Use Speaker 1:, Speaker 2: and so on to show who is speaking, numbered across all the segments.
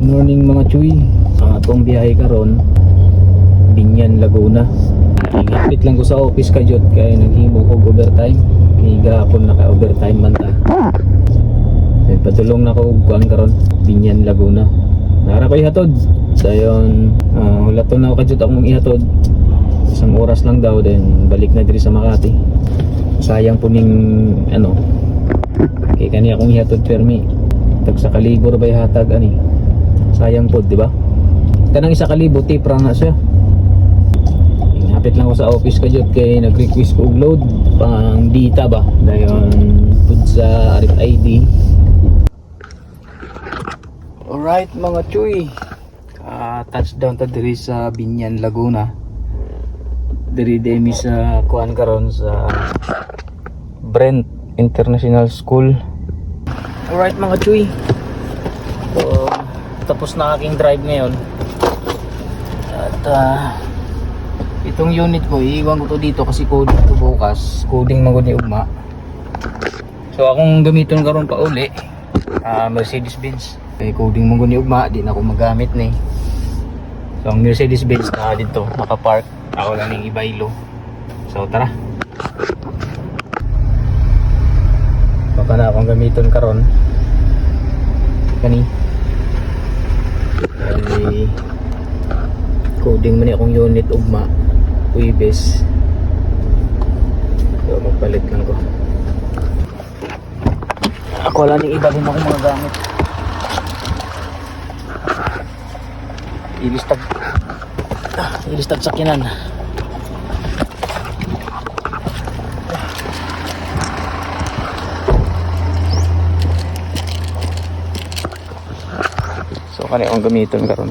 Speaker 1: Morning, mga chuy. Ang atong biyahe karon, Biñan, Laguna. Hapit lang ko sa office kadyot kay naghimo ko og overtime. Kay gahapon naka overtime man ta. Then padulong na ko og kuan karon, Biñan, Laguna. Nara ko ihatod. Dayon hulaton na ako kadyot akong ihatod. Isang oras lang daw, then balik na diri sa Makati. Sayang po ning ano kay kani akong ihatod permi. Tag sa kalibo ra bay hatag ani. Sayang pod, di ba? Kanang 1,000 tip ra na siya. Hapit lang ko sa office kadyot kay nag-request ko og load pang data ba. Dayon pud sa RFID. Alright, mga chuy. Touchdown ta diri sa Biñan, Laguna. Diri demi sa kuan karon sa Brent International School. Alright, mga chuy. So, tapos na aking drive ngayon. At itong unit ko, iiwan ko to dito kasi coding to bukas. Coding man gud ni ugma. So akong gamiton karon pa uli, Mercedes-Benz. Kay coding man gud ni ugma, di na ako magamit ni. So ang Mercedes-Benz na dito, naka-park. Ako lang ning ibaylo. So tara. Baka na akong gamiton karon. Kani. Ay, coding man ni akong unit ugma, Huwebes. So magpalit lang ko. Ako wala ning iba din akong mga gamit. Ilistag. Ilistag sakyanan. So kani akong gamiton karon.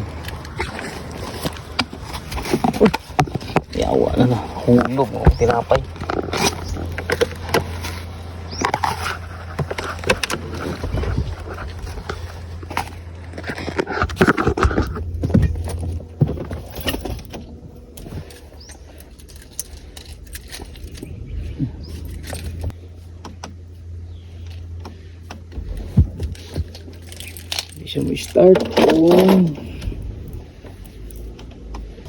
Speaker 1: Uy, yawa na na. Hulog mo tinapay. Hindi siya mo start kung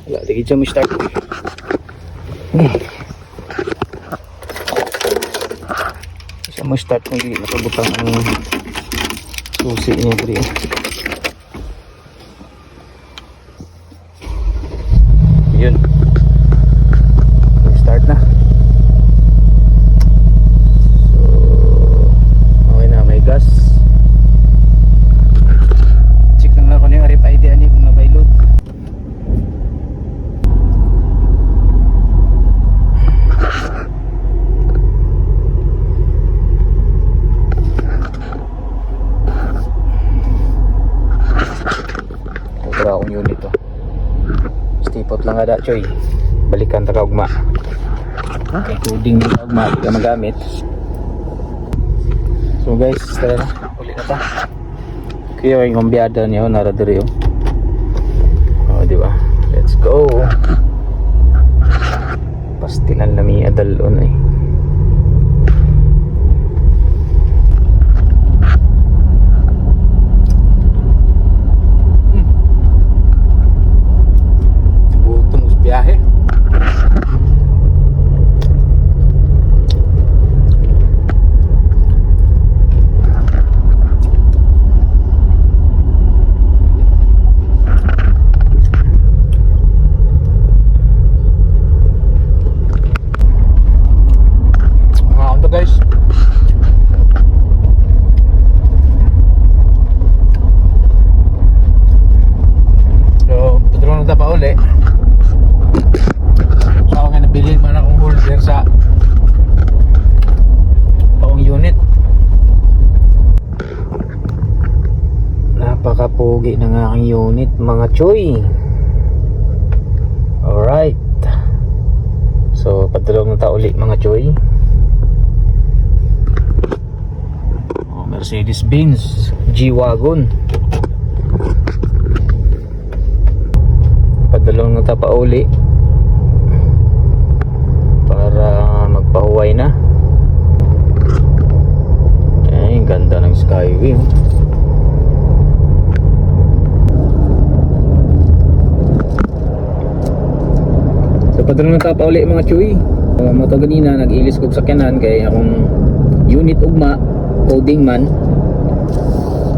Speaker 1: wala, di siya mo start. Hindi siya mo start kung hindi nakabutang ang susi niya diri. Yun. Start na. So, okay na, may gas. Check lang na kung ano yung RFID ani kung nabay load. Ito akong unit to. Stipot lang ada, choy. Balikan ta ka ugma. Okay, coding ni ugma, di ka magamit. So guys, tara na. Uli na ta. Kaya yung kumbiyada niyo, nara diri oh. Oh, di ba? Let's go. Pastilan na mi adalon eh. Gutom sa biyahe. Mga ano, guys. So, padulong na ta pa uli. So, ako nga nabilin man akong holder sa akong unit. Napakapugi ng aking unit, mga choy. Alright. So, padulong na ta uli, mga choy. Oh, Mercedes-Benz G-Wagon. Padulong na ta pa uli para magpahuway na. Ay, ganda ng skyway, oh. padulong na ta pauli, mga chuy. So, mo to ganina nag-ilis kog sakyanan kay akong unit ugma coding man.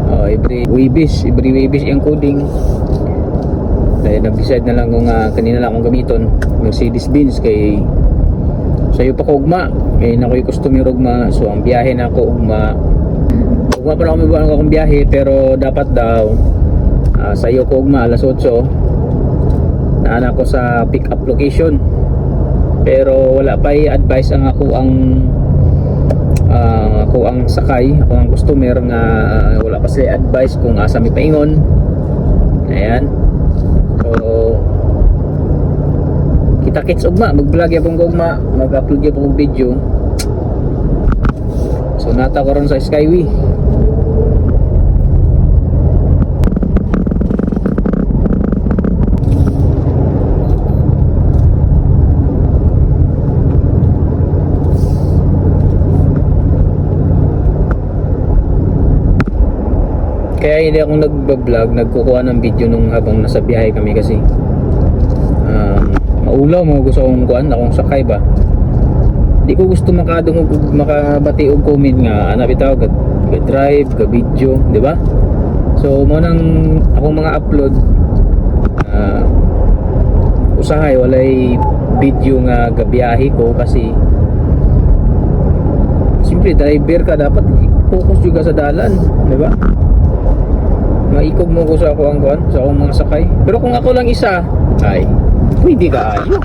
Speaker 1: Oh, every Webes yung coding. Kaya nag-decide na lang kung kanina lang akong gamiton Mercedes Benz kay sayo pa ko ugma. Kay na ko'y customer ugma, so ang biyahe na ako ugma. Ugma pa lang ako may akong biyahe, pero dapat daw sayo ko ugma alas 8 naana ko sa pick up location, pero wala pa i-advise ang ako ang sakay, ako ang customer nga wala pa sila advice kung asa mi paingon. Ayan, so kita kits ugma, mag-vlog yapon ko ugma, mag-upload yapon kog video. So nata ko ron sa Skyway. Kaya hindi ako nagba-vlog, nagkukuha ng video nung habang nasa biyahe kami kasi maulaw mga gusto kong kuan, akong sakay ba. Di ko gusto makadungog og makabati og comment nga ana bitaw ga, ga drive, ga video, di ba? So mo nang akong mga upload, usahay walay video nga gabiyahe ko kasi siyempre driver ka, dapat focus juga sa dalan, di ba? Maikog mo ko sa ako ang kuan, sa akong mga sakay. Pero kung ako lang isa, ay pwede kaayo.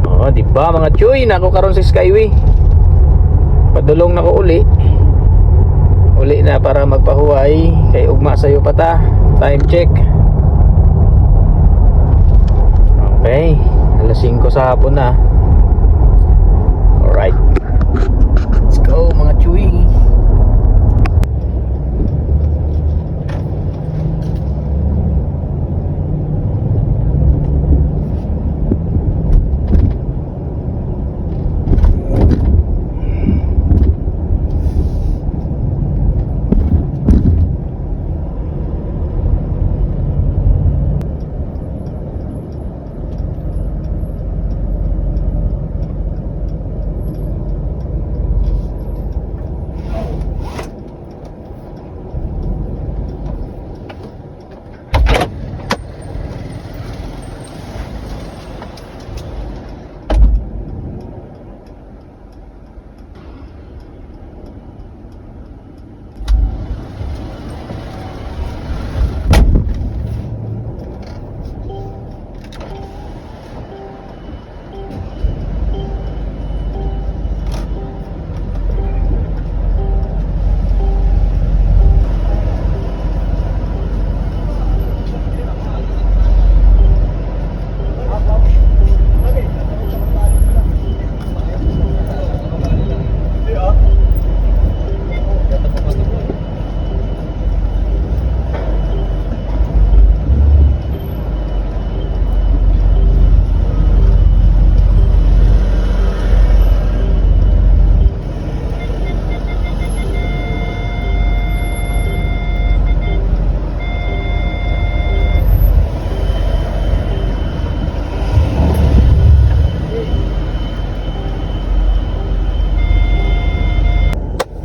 Speaker 1: Oh, di ba mga chuy, nako karon sa Skyway. Padulong nako uli. Uli na para magpahuway kay ugma sayo pa ta. Time check. Okay, alas 5 sa hapon na. Alright. Let's go, mga chuy.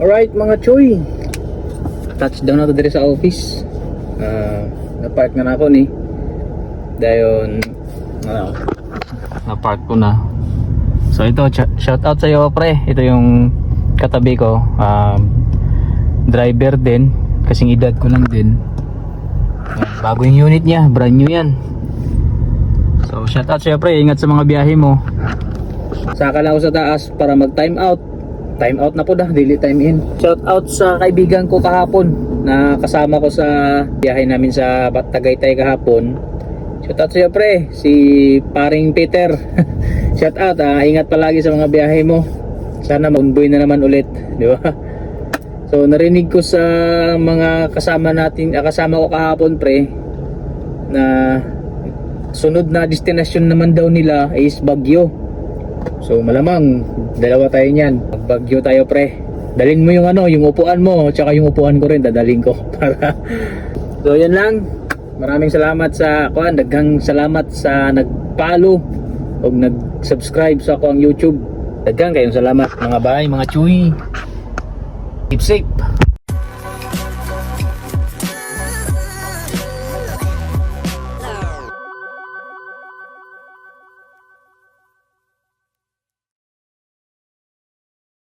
Speaker 1: Alright, mga choy. Touchdown na to dire sa office. Na-park na na ako ni. Dayon ano, na-park ko na. So ito, shout out sa iyo, pre. Ito yung katabi ko. Driver din, kasing edad ko lang din. Yan, bago yung unit niya, brand new yan. So shout out sa iyo, pre, ingat sa mga biyahe mo. Saka lang ako sa taas para mag time out. Time out na po dah, dili time in. Shout out sa kaibigan ko kahapon na kasama ko sa biyahe namin sa Tagaytay kahapon. Shout out sa iyo, pre, si paring Peter. Shout out, ingat palagi sa mga biyahe mo. Sana maunboy na naman ulit, di ba? So narinig ko sa mga kasama natin, kasama ko kahapon, pre, na sunod na destination naman daw nila is Baguio. So malamang dalawa tayo niyan. Magbagyo tayo, pre. Dalhin mo yung ano, yung upuan mo, tsaka yung upuan ko rin dadalhin ko para. So yan lang. Maraming salamat sa kuan, daghang salamat sa nag-follow ug nag-subscribe sa akoang YouTube. Daghan kayong salamat, mga bay, mga chuy. Keep safe.